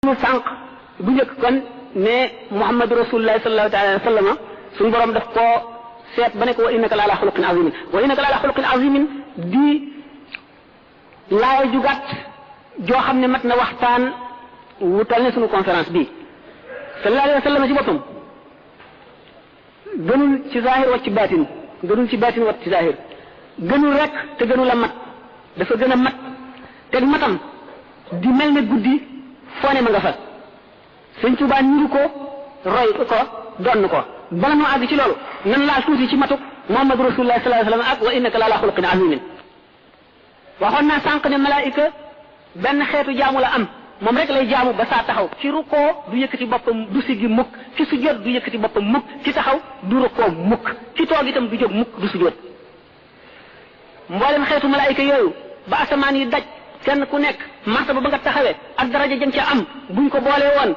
mu sànq bu njëkk kon ne Muhammadu Rasulullah sallallahu alayhi wa sallam suñu borom daf koo seet ba ne ko wa innaka la ala xuluqin azimin wa innaka la ala xuluqin azimin di laay ju gàtt joo xam ne mat na waxtaan wutal ne suñu conférence bii sallallahu alayhi wa sallam ci boppam gënul ci zahir wa ci baatin gënul ci baatin wa ci zahir gënul rek te gënul a mat dafa gën a mat te matam di mel ne guddi foo ne ma nga fa sëñ Tuubaa niru ko roy ko donn ko bala noo àgg ci loolu nan laal tuuti ci matuk Muhammadu Rasulullah sallallahu alayhi wa sallam ak wa innaka la ala xuluqin azimin waxoon naa sànq ne malaayika benn xeetu jaamu la am moom rek lay jaamu ba saa taxaw ci rukkoo du yëkkati boppam du siggi mukk ci sujjóot du yëkkati boppam mukk ci taxaw du rukkoo mukk ci toog itam du jóg mukk du sujjóot mboolem xeetu malaayika yooyu ba asamaan yi daj kenn ku nekk martaba ba nga taxawee ak daraja jëm ca am buñ ko boolee woon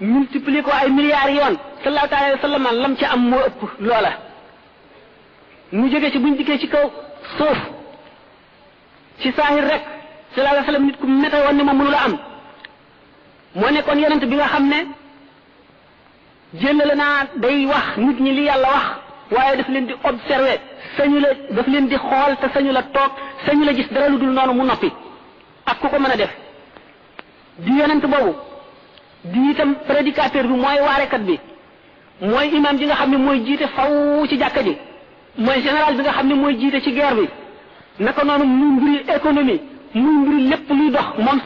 multiplier ko ay milliards yoon sallallahu alayhi wa sallam lam ca am moo ëpp loola mu jógee ci buñ dikkee ci kaw suuf ci saahir rek sallallahu alayhi wa sallam nit ku mete woon ne moom mënu la am moo nekkoon yonent bi nga xam ne jëlale naa day wax nit ñi li yàlla wax waaye daf leen di observer sañu la daf leen di xool te sañu la toog sañu la gis dara lu dul noonu mu noppi ak ku ko mën a def di yonent boobu di itam prédicateur bi mooy waarekat bi mooy imam bi nga xam ne mooy jiite faw ci jàkka ji mooy général bi nga xam ne mooy jiite ci guerre bi naka noonu muy mbiri économie muy mbiri lépp luy dox moom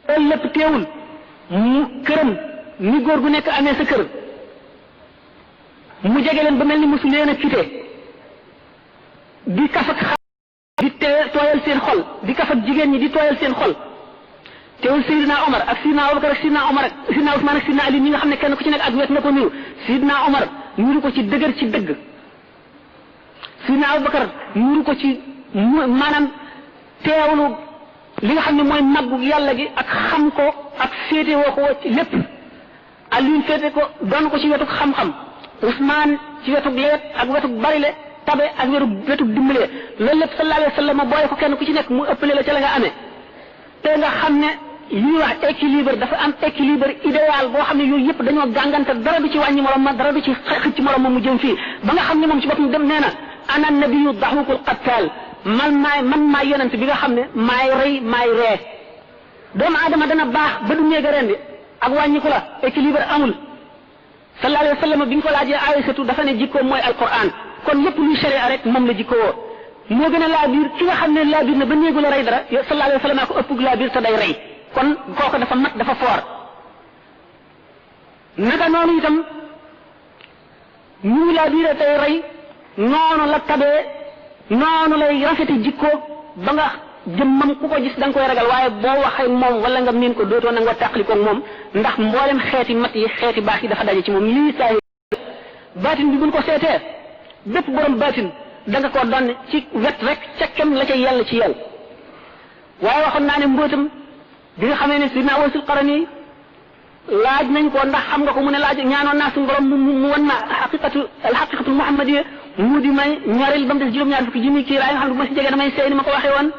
loolu lépp teewul mu këram ni góor gu nekk amee sa kër mu jege leen ba mel ni mosu leen a quitté di kaf ak di tooyal seen xol di kaf ak jigéen ñi di tooyal seen xol teewul Seydina Omar ak Seydina Abubakar ak Seydina Omar ak Seydina Ousmane ak Seydina Ali ñi nga xam ne kenn ku ci nekk ak wet na ko niru Seydina Omar niru ko ci dëgër ci dëgg Seydina Abubakar niru ko ci maanaam teewlu li nga xam ne mooy màggu yàlla gi ak xam ko ak féete woo ko ci lépp Aliou féete ko doon ko ci wetu xam-xam Ousmane ci wetu leet ak wetu barile tabe ak wetu dimbale loolu lépp sallallahu alayhi wa sallam booye ko kenn ku ci nekk mu ëppale la ca la nga amee te nga xam ne li ñuy wax équilibre dafa am équilibre idéal boo xam ne yooyu yëpp dañoo gàngante dara du ci wàññi morom ma dara du ci xëcc morom ma mu jëm fii ba nga xam ne moom ci boppam dem nee na ana nabiyu daxukul qattaal man maay yonent bi nga xam ne maay rey maay ree doomu aadama dana baax ba du néega rendi ak wàññiku la équilibre amul sallallahu alayhi wa sallam bi ñu ko laajee Aysatu dafa ne jikkoom mooy alquran kon lépp luy sharia rek moom la jikkoo moo gën a laa biir ki nga xam ne laa biir na ba néegu la rey dara sallallahu alayhi wa sallam ko ëpp laa biir te day rey kon kooku dafa mat dafa foor naka noonu itam ñu laa biire tey rey noonu la tabee noonu lay rafete jikko ba nga jëmmam ku ko gis da nga koy ragal waaye boo waxee moom wala nga miin ko dootoo na nga tàqali ko moom ndax mboolem xeeti mat yi xeeti baax yi dafa daje ci moom lii saa baatin bi buñ ko seetee bépp borom baatin da nga koo doon ci wet rek ca kem la ca yàlla ci yow waaye waxoon naa ne mbootam bi nga xamee ne sidna Awaysul Qarani laaj nañ ko ndax xam nga ko mu ne laaj ñaanoon naa suñu borom mu wan ma alxaqiqatul muhammadiyya mu di may ñaareel ba mu des juróom-ñaar fukki junni kii raay nga xam ne bu ma si jegee damay seey ni ma ko waxee woon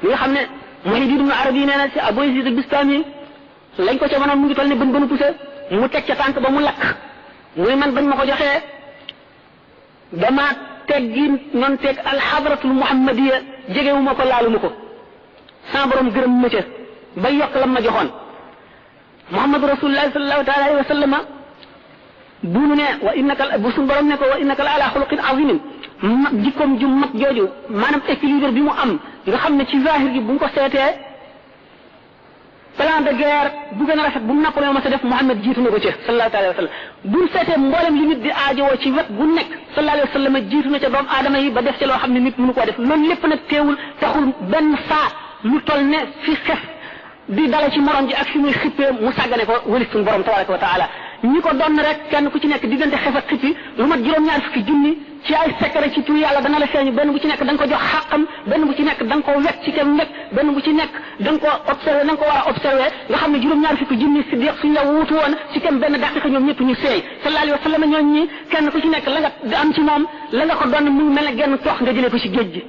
li nga xam ne Muhyiddin Ibn Arabi nee na si Abu Yazid al-Bistami lañ ko ca mënoon mu ngi toll ne bën bënu poussé mu teg ca tànk ba mu lakk muy man bañ ma ko joxee dama teggi noonu teg alxadratul muhammadiyya jegewu ma ko laalu ma ko sans borom gërëm ma ca ba yokk lam ma joxoon Muhammadu Rasulullah sallallahu taala alayhi wa sallama bu nu ne wa innaka bu suñu borom ne ko wa innaka la ala xuluqin azimin mag jikkoom ju mag jooju maanaam équilibre bi mu am nga xam ne ci zahir gi bu ñu ko seetee plan de guerre bu gën a rafet bu Napoléon ma sa def Muhammad jiitu na ko ca sallallahu alayhi wa sallam bu ñu seetee mboolem li nit di aajowoo ci wet bu nekk sallallahu alayhi wa sallam jiitu na ca doomu aadama yi ba def ca loo xam ne nit mënu koo def loolu lépp nag teewul taxul benn saa lu toll ne fi xef di dala ci morom ji ak fi muy xippee mu sàggane ko wëlis suñu borom tabaraka wa taala ñi ko doon rek kenn ku ci nekk diggante xef ak xippi lu mat juróom-ñaar fukki junni ci ay secret ci tur yàlla dana la feeñu benn bu ci nekk da nga ko jox xàqam benn bu ci nekk da nga ko wekk ci kem nekk benn bu ci nekk da nga ko observé na nga ko war a observé nga xam ne juróom-ñaar fukki junni siddiq suñ la wuutu woon ci kem benn daqiqa ñoom ñëpp ñu seey sallallahu alayhi wa sallam ñooñu ñi kenn ku ci nekk la nga am ci moom la nga ko doon mu ngi mel ne genn toox nga jëlee ko ci géej gi